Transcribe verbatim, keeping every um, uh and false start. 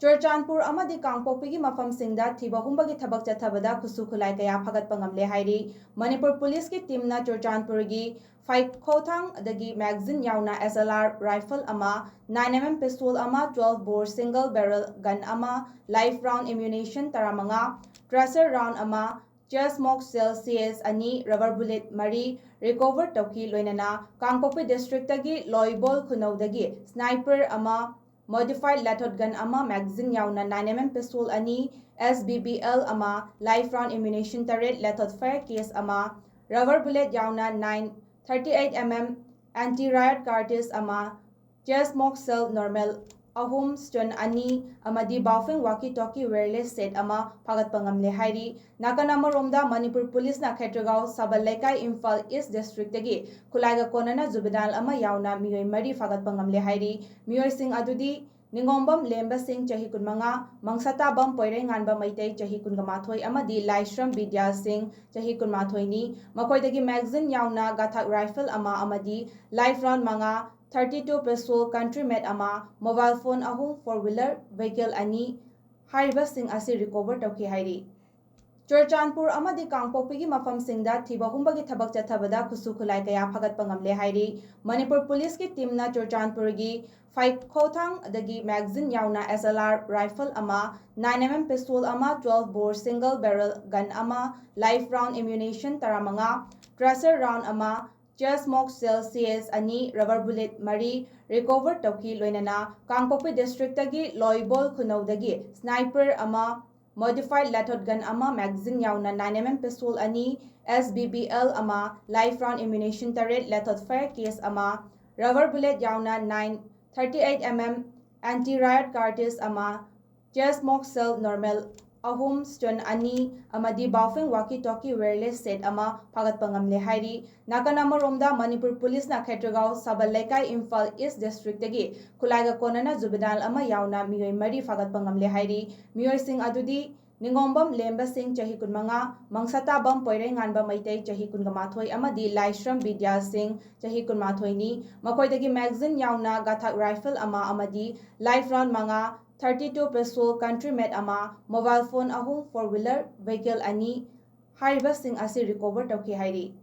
ꯆꯨꯔꯆꯥꯟꯄꯨꯔ ꯑꯃꯗꯤ ꯀꯥꯡꯄꯣꯛꯄꯤꯒꯤ ꯃꯐꯝꯁꯤꯡꯗ ꯊꯤꯕ ꯍꯨꯝꯕꯒꯤ ꯊꯕꯛ ꯆꯠꯊꯕꯗ ꯈꯨꯠꯁꯨ ꯈꯨꯠꯂꯥꯏ ꯀꯌꯥ ꯐꯒꯠꯄ ꯉꯝꯂꯦ ꯍꯥꯏꯔꯤ꯫ ꯃꯅꯤꯄꯨꯔ ꯄꯨꯂꯤꯁꯀꯤ ꯇꯤꯝꯅ ꯆꯨꯔꯆꯥꯟꯄꯨꯔꯒꯤ ꯐꯥꯏꯈꯣꯊꯥꯡꯗꯒꯤ magazine ꯌꯥꯎꯅ S L R rifle ꯑꯃ, nine M M pistol ꯑꯃ, twelve bore single barrel gun ꯑꯃ, live round ammunition ꯇꯔꯥꯃꯉꯥ, tracer round ꯑꯃ, chain smoke shell C S ꯑꯅꯤ, rubber bullet ꯃꯔꯤ recover ꯇꯧꯈꯤ꯫ ꯂꯣꯏꯅꯅ ꯀꯥꯡꯄꯣꯛꯄꯤ districtꯇꯒꯤ ꯂꯣꯏꯕꯣꯜ ꯈꯨꯅꯧꯗꯒꯤ sniper ꯑꯃ, modified lathot gun ꯑꯃ, magazine ꯌꯥꯎꯅ nine M M pistol ꯑꯅꯤ, S B B L ꯑꯃ, live round ammunition ꯇꯔꯦꯠ, lathot fire case ꯑꯃ, rubber bullet ꯌꯥꯎꯅ nine thirty-eight M M, anti riot cartridge ꯑꯃ, chain smoke shell normal ꯑꯍꯨꯝ, stun ꯑꯅꯤ ꯑꯃꯗꯤ Baofeng walkie talkie wireless set ꯑꯃ ꯐꯥꯒꯠꯄ ꯉꯝꯂꯦ ꯍꯥꯏꯔꯤ꯫ ꯅꯥꯀꯟ ꯑꯃꯔꯣꯝꯗ ꯃꯅꯤꯄꯨꯔ ꯄꯨꯂꯤꯁꯅ ꯈꯦꯇ꯭ꯔꯤꯒꯥꯎ ꯁꯕꯜ ꯂꯩꯀꯥꯏ ꯏꯝꯐꯥꯜ East districtꯇꯒꯤ ꯈꯨꯠꯂꯥꯏꯒ ꯀꯣꯟꯅꯅ juvenile ꯑꯃ ꯌꯥꯎꯅ ꯃꯤꯑꯣꯏ ꯃꯔꯤ ꯐꯥꯒꯠꯄ ꯉꯝꯂꯦ ꯍꯥꯏꯔꯤ꯫ ꯃꯤꯑꯣꯏꯁꯤꯡ ꯑꯗꯨꯗꯤ ꯅꯤꯉꯣꯝꯕꯝ ꯂꯦꯝꯕ ꯁꯤꯡ ꯆꯍꯤ ꯀꯨꯟꯃꯉꯥ, ꯃꯪꯁꯇꯥꯕꯝ ꯄꯣꯏꯔꯩꯉꯥꯟꯕ ꯃꯩꯇꯩ ꯆꯍꯤ ꯀꯨꯟꯃꯥꯊꯣꯏ ꯑꯃꯗꯤ ꯂꯥꯏꯁ꯭ꯔꯝ ꯕꯤꯗ꯭ꯌꯥ ꯁꯤꯡ ꯆꯍꯤ ꯀꯨꯟꯃꯥꯊꯣꯏꯅꯤ꯫ ꯃꯈꯣꯏꯗꯒꯤ magazine ꯌꯥꯎꯅ ꯒꯥꯊꯥꯛ rifle ꯑꯃ ꯑꯃꯗꯤ live round ꯃꯉꯥ, thirty-two pistol, country made ꯑꯃ, mobile phone ꯑꯍꯨꯝ, four wheeler vehicle ꯑꯅꯤ ꯍꯥꯏꯔꯤꯕꯁꯤꯡ ꯑꯁꯤ recover ꯇꯧꯈꯤ ꯍꯥꯏꯔꯤ꯫ ꯆꯨꯔꯆꯥꯟꯄꯨꯔ ꯑꯃꯗꯤ ꯀꯥꯡꯄꯣꯛꯄꯤꯒꯤ ꯃꯐꯝꯁꯤꯡꯗ ꯊꯤꯕ ꯍꯨꯝꯕꯒꯤ ꯊꯕꯛ ꯆꯠꯊꯕꯗ ꯈꯨꯠꯁꯨ ꯈꯨꯠꯂꯥꯏ ꯀꯌꯥ ꯐꯒꯠꯄ ꯉꯝꯂꯦ ꯍꯥꯏꯔꯤ꯫ ꯃꯅꯤꯄꯨꯔ ꯄꯨꯂꯤꯁꯀꯤ ꯇꯤꯝꯅ ꯆꯨꯔꯆꯥꯟꯄꯨꯔꯒꯤ ꯐꯥꯏꯈꯣꯊꯥꯡꯗꯒꯤ magazine ꯌꯥꯎꯅ S L R rifle ꯑꯃ, nine M M pistol ꯑꯃ, twelve bore single barrel gun ꯑꯃ, live round ammunition ꯇꯔꯥꯃꯉꯥ, tracer round ꯑꯃ, chain smoke shell C S ꯑꯅꯤ, rubber bullet ꯃꯔꯤ recover ꯇꯧꯈꯤ꯫ ꯂꯣꯏꯅꯅ ꯀꯥꯡꯄꯣꯛꯄꯤ districtꯇꯒꯤ ꯂꯣꯏꯕꯣꯜ ꯈꯨꯅꯧꯗꯒꯤ sniper ꯑꯃ, modified lathot gun ꯑꯃ, magazine ꯌꯥꯎꯅ nine M M pistol ꯑꯅꯤ, S B B L ꯑꯃ, live round ammunition ꯇꯔꯦꯠ, lathot fire case ꯑꯃ, rubber bullet ꯌꯥꯎꯅ nine thirty-eight M M, anti riot cartridge ꯑꯃ, chain smoke shell normal ꯑꯍꯨꯝ, stun ꯑꯅꯤ ꯑꯃꯗꯤ Baofeng walkie talkie wireless set ꯑꯃ ꯐꯥꯒꯠꯄ ꯉꯝꯂꯦ ꯍꯥꯏꯔꯤ꯫ ꯅꯥꯀꯟ ꯑꯃꯔꯣꯝꯗ ꯃꯅꯤꯄꯨꯔ ꯄꯨꯂꯤꯁꯅ ꯈꯦꯇ꯭ꯔꯤꯒꯥꯎ ꯁꯕꯜ ꯂꯩꯀꯥꯏ ꯏꯝꯐꯥꯜ East districtꯇꯒꯤ ꯈꯨꯠꯂꯥꯏꯒ ꯀꯣꯟꯅꯅ juvenile ꯑꯃ ꯌꯥꯎꯅ ꯃꯤꯑꯣꯏ ꯃꯔꯤ ꯐꯥꯒꯠꯄ ꯉꯝꯂꯦ ꯍꯥꯏꯔꯤ꯫ ꯃꯤꯑꯣꯏꯁꯤꯡ ꯑꯗꯨꯗꯤ ꯅꯤꯉꯣꯝꯕꯝ ꯂꯦꯝꯕ ꯁꯤꯡ, ꯆꯍꯤ ꯀꯨꯟꯃꯉꯥ, ꯃꯪꯁꯇꯥꯕꯝ ꯄꯣꯏꯔꯩꯉꯥꯟꯕ ꯃꯩꯇꯩ, ꯆꯍꯤ ꯀꯨꯟꯒ ꯃꯥꯊꯣꯏ ꯑꯃꯗꯤ ꯂꯥꯏꯁ꯭ꯔꯝ ꯕꯤꯗ꯭ꯌꯥ ꯁꯤꯡ, ꯆꯍꯤ ꯀꯨꯟꯃꯥꯊꯣꯏꯅꯤ꯫ ꯃꯈꯣꯏꯗꯒꯤ magazine ꯌꯥꯎꯅ ꯒꯥꯊꯥꯛ rifle ꯑꯃ ꯑꯃꯗꯤ live round ꯃꯉꯥ, thirty two pistol, country made ꯑꯃ, mobile phone ꯑꯍꯨꯝ, four wheeler vehicle ꯑꯅꯤ ꯍꯥꯏꯔꯤꯕꯁꯤꯡ ꯑꯁꯤ recover ꯇꯧꯈꯤ ꯍꯥꯏꯔꯤ꯫